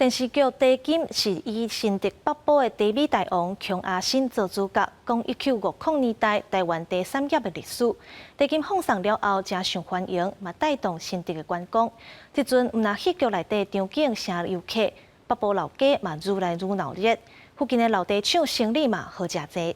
電視劇《茶金》是以新竹北埔的茶米大王瓊阿新做主角，講1950年代台灣茶產業的歷史。茶金放送了後，誠受歡迎，嘛帶動新竹的觀光。這陣毋但戲劇內底場景誠遊客，北埔老街嘛愈來愈鬧熱，附近的老茶廠生理嘛好誠濟。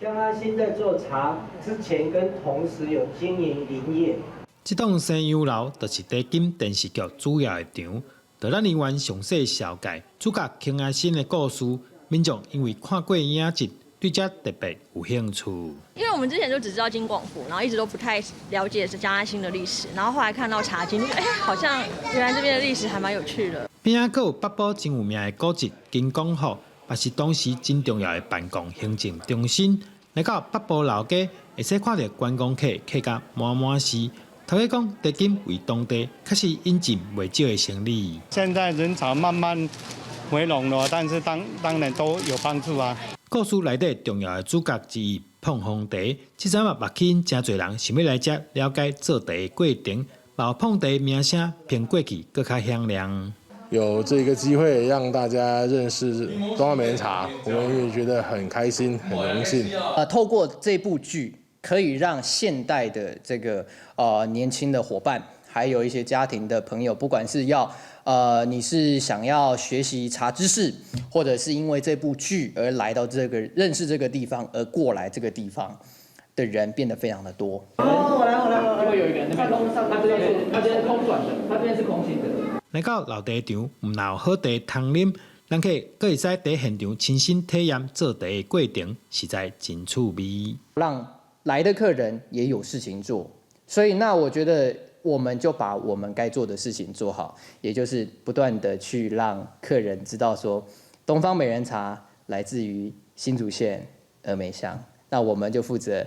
江阿新在做茶之前，跟同時有經營林業。這棟生洋樓就是茶金電視劇主要的場。就咱議員詳細紹介主角瓊阿新的故事，民眾因為看過影集，對這特別有興趣。因為我們之前就只知道金廣福，然後一直都不太了解是江阿新的歷史，然後後來看到茶金，哎，好像原來這邊的歷史還蠻有趣的。邊仔閣有北埔真有名的古蹟金廣福，也是當時真重要的辦公行政中心。來到北埔老街，會使看著觀光客客甲滿滿是。頭家講，茶金為當地確實引進袂少的生意。現在人潮慢慢回籠了，但是當然都有幫助啊。故事內底重要的主角之一膨風茶，這陣嘛吸引誠濟人想欲來遮了解做茶的過程，把膨茶名聲憑過去閣較響亮。有這個機會讓大家認識東方美人茶，我們也覺得很開心、很榮幸。透過這部劇，可以讓現代的這個年輕的夥伴，還有一些家庭的朋友，不管是要你是想要學習茶知識，或者是因為這部劇而來到這個認識這個地方而過來這個地方的人變得非常的多。哦，我來我來我來，因為有一個人那邊空，他這邊空轉的，他這邊是空心的。來到老茶場，毋但有好茶通啉，人客閣會使佇現場親身體驗做茶的過程，實在真趣味。讓來的客人也有事情做，所以那我覺得我們就把我們該做的事情做好，也就是不斷的去讓客人知道說，東方美人茶來自於新竹縣峨眉鄉，那我們就負責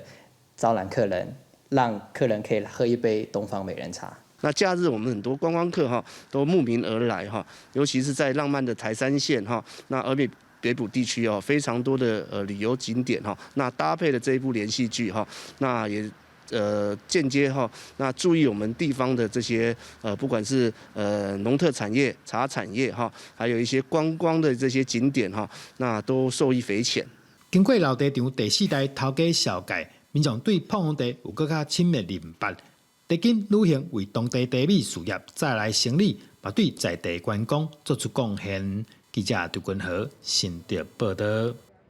招攬客人，讓客人可以喝一杯東方美人茶。那假日我們很多觀光客哈都慕名而來哈，尤其是在浪漫的台三線哈，那峨眉北埔地區哦，非常多的旅遊景點哈，那搭配了這一部連續劇哈，那也間接哈，那注意我們地方的這些不管是農特產業、茶產業哈，還有一些觀光的這些景點哈，那都受益匪淺。經過老茶場第四代頭家紹介，民眾對膨風茶有閣較深的認識。茶金女性為當地茶米事業帶來生理，嘛對在地觀光做出貢獻。記者張君和新竹報導。